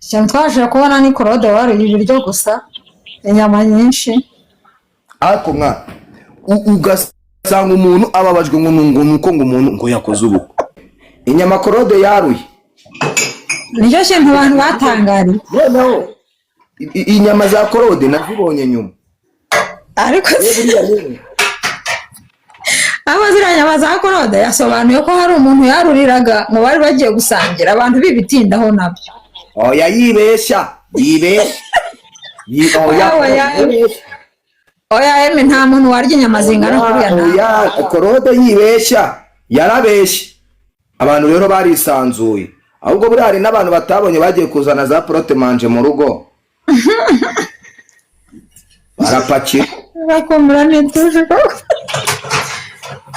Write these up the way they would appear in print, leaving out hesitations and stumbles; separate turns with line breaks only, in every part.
Ikintu twabashije kubona ni Claude wariye ibiryo gusa, inyama nyinshi.
Ariko mwana, ugasanga umuntu ababajwe ngo nuko ngo umuntu ngo yakoze ubukwe, inyama Claude yaruye.
Nicyo kintu abantu batangariye.
Noneho inyama za Claude nazibonye nyuma.
Ariko
Buriya rero,
aho ziriya nyama za Claude, yasobanuye ko hari umuntu yaruriraga ngo bari bagiye gusangira, abantu bibitindaho nabyo.
Oya, yibeshya, yibeshya. Oya,
Oya.
yibeshya.
Oya emi, nta muntu warya inyama zingana kuriya, nta.
Oya, Claude yibeshya, yarabeshye. Abantu rero barisanzuye. Ahubwo buriya hari n'abantu batabonye bagiye kuzana za porte-manger mu rugo, barapakira.
Bakumura n'ituje koko.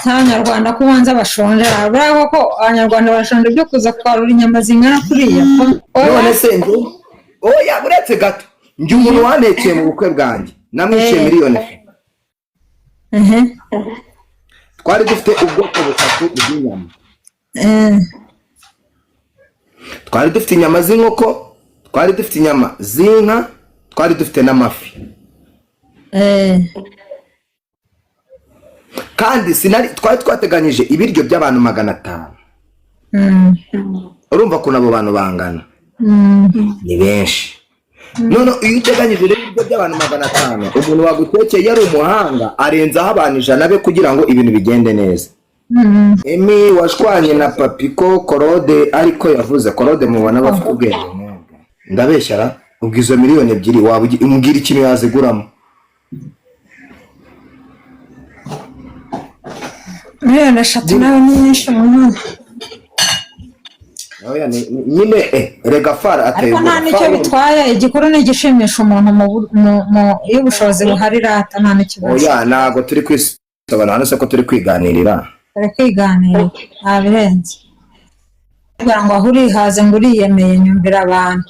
Nk'Abanyarwanda ko ubanza bashonje, buriya koko Abanyarwanda bashonje byo kuza kwarura inyama zingana kuriya? Oya.
None se njye, oya, uretse gato, njye umuntu wantekeye mu bukwe bwanjye namwishyuye 3 miliyoni. Twari dufite ubwoko butatu bw'inyama. Twari dufite inyama z'inkoko, twari dufite inyama z'inka, twari dufite n'amafi. Kandi sinari, twari twateganyije ibiryo by'abantu 500. Urumva ukuntu abo bantu bangana? Ni benshi. None iyo uteganyije rero ibiryo by'abantu 500, umuntu wagutekeye yari umuhanga, arenzaho abantu 100 be kugira ngo ibintu bigende neza. Emi washwanye na papi ko Claude, ariko yavuze Claude mubona bafite ubwenge mwebwe. Ndabeshyara? Ubwo izo 2 miliyoni waba umbwira ikintu yaziguramo?
3 miliyoni nawe ni nyinshi mu mwana.
Oya, nyine rega fara ateye
Ariko nta
ubwoba.
n'icyo bitwaye, igikuru ni igishimisha umuntu iyo ubushobozi buhari rata, nta n'ikibazo.
Oya, ntabwo turi kwisobanura hano, se ko turi kwiganirira?
Turi kwiganira, nta birenze. Kugira ngo aho urihaze ngo uriyemeye, nyumvira abantu.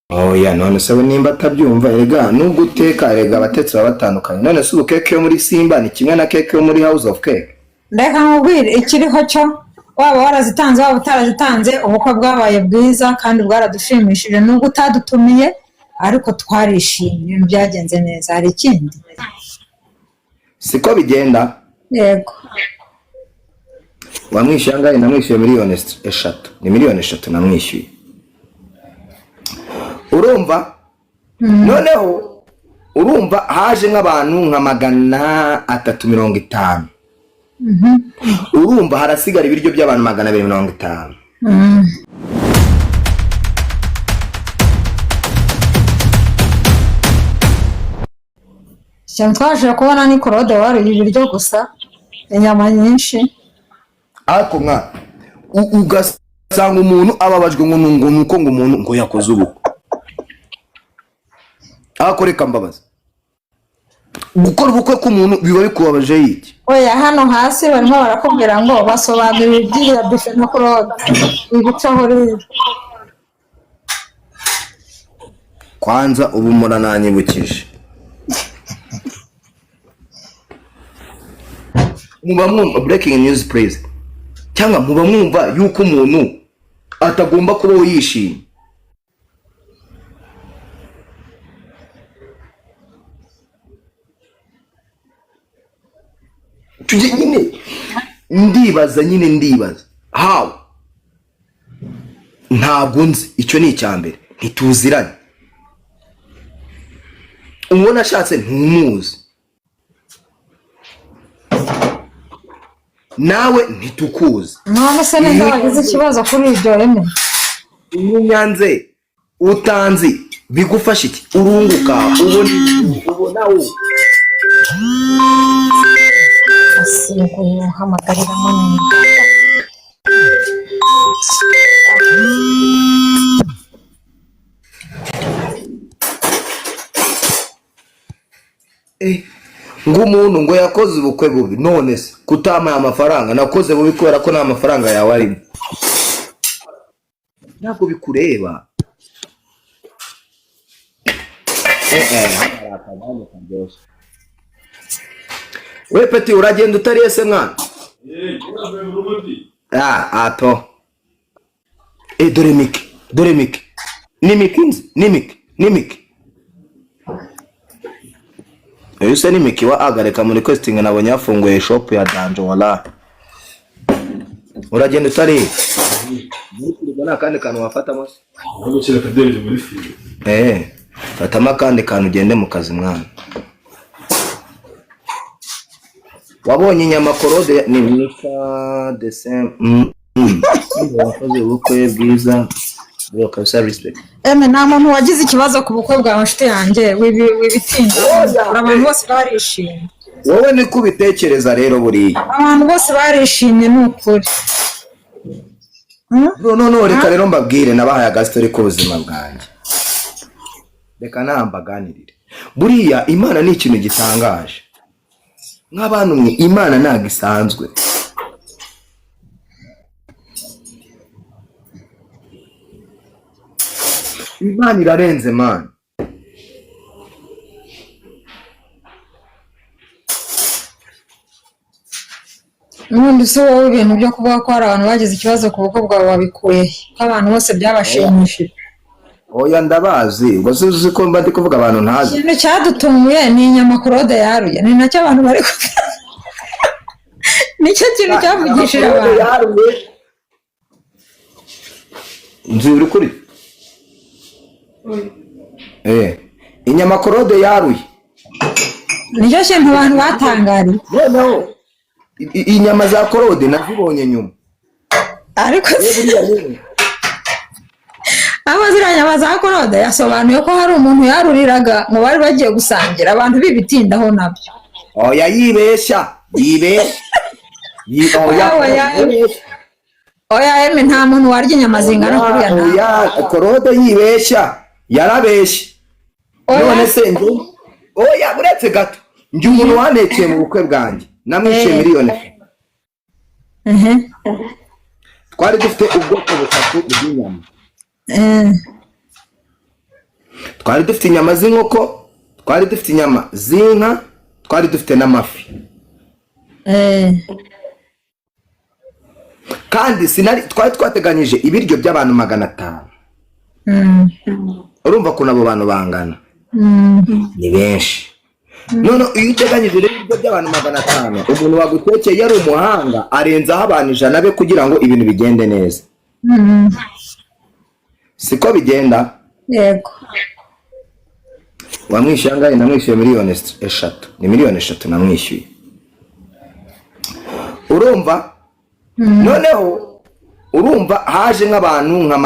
Oya, none se we nimba atabyumva? Erega nubwo uteka, erega abatetsi baba batandukanye. None se ubu keke yo muri Simba ni kimwe na keke yo muri House of Cake?
Reka nkubwire ikiriho cyo: waba warazitanze, waba utarazitanze, ubukwe bwabaye bwiza kandi bwaradushimishije, nubwo utadutumiye, ariko twarishimye, ibintu byagenze neza. Hari ikindi?
Siko bigenda.
Yego.
Wamwishyuye angahe? Namwishyuye 3 miliyoni, ni 3 miliyoni namwishyuye. Urumva noneho, urumva haje nk'abantu nka 350, urumva harasigara ibiryo by'abantu 250.
Ikintu twabashije kubona ni Claude wariye ibiryo gusa, inyama nyinshi.
Ariko mwana, ugasanga umuntu ababajwe ngo nuko ngo umuntu ngo yakoze ubukwe. Ariko reka mbabaza, gukora ubukwe k'umuntu biba bikubabaje yiki?
Oya, hano hasi barimo barakubwira ngo basobanurira iby'iriya buffet na Claude wigucaho rero.
Kwanza ubu murananyibukije. Muba mwumva, breaking news please, cyangwa muba mwumva yuko umuntu atagomba kubaho yishimye? Tujye nyine, ndibaza nyine, ndibaza how. Ntabwo nzi, icyo ni icya mbere, ntituziranye. Uwo nashatse ntumuzi, nawe ntitukuzi.
None se ninde wagize ikibazo kuri ibyo, Eme?
Iyo unyanze utanzi bigufasha iki? Urunguka, ubona, ubona wowe.
Asimbuye uhamagariramo ninde?
Ngo umuntu ngo yakoze ubukwe bubi. None se kutampaye amafaranga, nakoze bubi kubera ko nta mafaranga yawe arimo? Ntabwo bikureba. Hano hari akagare karyoshye. We peti, uragenda utariye se mwana? Ah, ato, dore mike. Dore Miki, ni Miki nzi, ni Miki, ni Miki. Uyu se ni Miki wa agareka muri requesting, nabonye yafunguye shop ya Danjo. Wala uragenda utari nta kandi kantu wafatamo se?
Aho gushyira akadereje muri firigo.
Eh, fatamo akandi kantu ugende mu kazi, mwana. Wabonye inyama korode ni Mika desem. Wakoze ubukwe bwiza bro, kabisa, respect.
Eme, nta muntu wagize ikibazo ku bukwe bwawe, nshuti yanjye, wibitinda. Abantu bose barishimye.
Wowe niko ubitekereza rero buriya.
Abantu bose barishimye, ni ukuri.
No, no, no, reka rero mbabwire, nabahaye agastori k'ubuzima bwanjye, reka nambaganirire. Buriya Imana ni ikintu gitangaje nk'abantu mwe, Imana ntabwo isanzwe. Imana irarenze, man.
N'ubundi se wowe ibintu byo kuvuga ko hari abantu bagize ikibazo ku bukwe bwawe wabikuye he? Ko abantu bose byabashimishije.
Oya, ndabazi. Ubwo se uzi ko mba ndi kuvuga abantu ntazi?
Ikintu cyadutunguye ni inyama Claude yaruye, ni nacyo abantu bari kuvuga, nicyo kintu cyavugishije abantu.
Yaruye nzi uri kuri inyama Claude yaruye.
Nicyo kintu abantu batangariye.
Noneho inyama za Claude nazibonye nyuma.
Ariko
Buriya nyine.
Aho ziriya nyama za Claude yasobanuye ko hari umuntu yaruriraga ngo bari bagiye gusangira, abantu bibitindaho nabyo.
Oya, yibeshya, yibeshya. Oya,
Oya.
yibeshya.
Oya eme, nta muntu warya inyama zingana kuriya, nta.
Oya, Claude yibeshya, yarabeshye.
Oya.
None se njye, oya, uretse gato, njye umuntu wanekeye mu bukwe bwanjye namwishyuye 1,000,000. Twari dufite ubwoko butatu bw'inyama. Twari dufite inyama z'inkoko, twari dufite inyama z'inka, twari dufite n'amafi. Kandi sinari, twari twateganyije ibiryo by'abantu 500. Urumva ukuntu abo bantu bangana? Ni benshi. None iyo uteganyije rero ibiryo by'abantu 500, umuntu wagutekeye yari umuhanga arenzaho abantu 100 be kugira ngo ibintu bigende neza. Siko bigenda?
Yego.
Wamwishyuye angahe? Namwishyuye 3 miliyoni, ni 3 miliyoni namwishyuye. Urumva noneho, urumva haje nk'abantu nka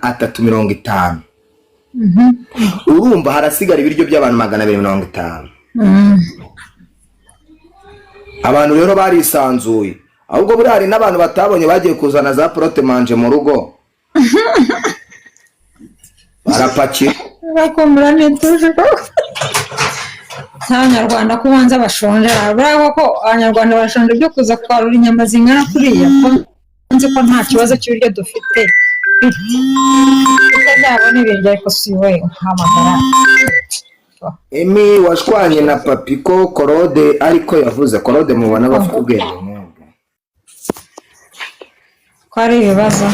350, urumva harasigara ibiryo by'abantu 250. Abantu rero barisanzuye. Ahubwo buriya hari n'abantu batabonye bagiye kuzana za porte-manger mu rugo barapakira.
Bakumbura n'ituje nk'Abanyarwanda ko ubanza bashonje. Buriya koko Abanyarwanda bashonje byo kuza kwarura inyama zingana kuriya, ko nzi ko nta kibazo cy'ibiryo dufite, bite ibiryo byabo n'ibiryo, ariko si we uhamagara.
Emi washwanye na papi ko Claude ariko yavuze Claude mubona bafite ubwenge nk'ubwo?
Ko ari ibibazo.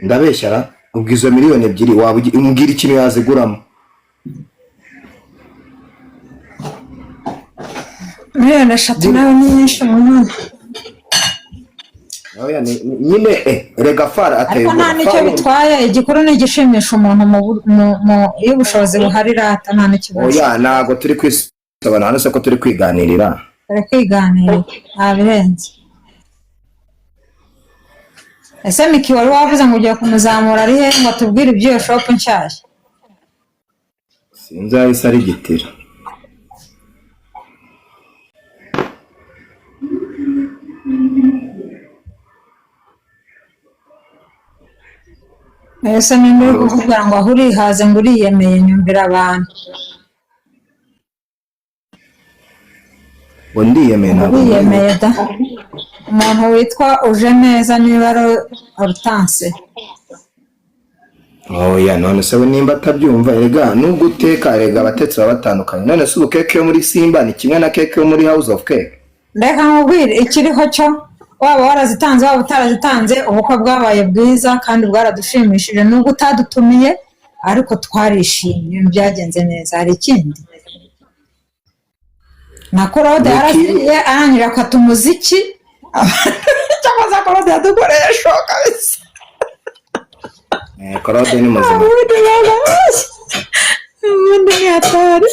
Ndabeshyara? Ubwo izo 2 miliyoni waba umbwira ikintu yaziguramo?
3 miliyoni nayo ni nyinshi mu mwana.
Oya, nyine rega fara ateye
Ariko nta
ubwoba.
n'icyo bitwaye, igikuru ni igishimisha umuntu iyo ubushobozi buhari rata nta n'ikibazo.
Oya, ntabwo turi kwisobanura hano se ko turi kwiganirira?
Turi kwiganirira, nta birenze. Ese Miki wari wavuze ngo ugiye kumuzamura ari he ngo atubwire iby'iyo shop nshyashya?
Sinzi aho isi ari gitira.
Ese ninde uri kukubwira ngo aho urihaze, ngo uriyemeye? Nyumvira abantu.
Ngo ndiyemeye? Ntabwo
Uriyemeye da. Umuntu witwa uje neza, niba ari Hortense.
Oya, none se we nimba atabyumva, erega nubwo uteka, erega abatetsi baba batandukanye. None se ubu keke yo muri Simba ni kimwe na keke yo muri House of Cake?
Reka nkubwire ikiriho cyo, waba warazitanze, waba utarazitanze, ubukwe bwabaye bwiza kandi bwaradushimishije, nubwo utadutumiye, ariko twarishimye, ibintu byagenze neza. Hari ikindi? Na Claude yaraziye, arangije akata umuziki, cyangwa se Claude yadukoreye show kabisa.
Eh, Claude ni muzima.
Ubundi baba, ubundi ni hatari.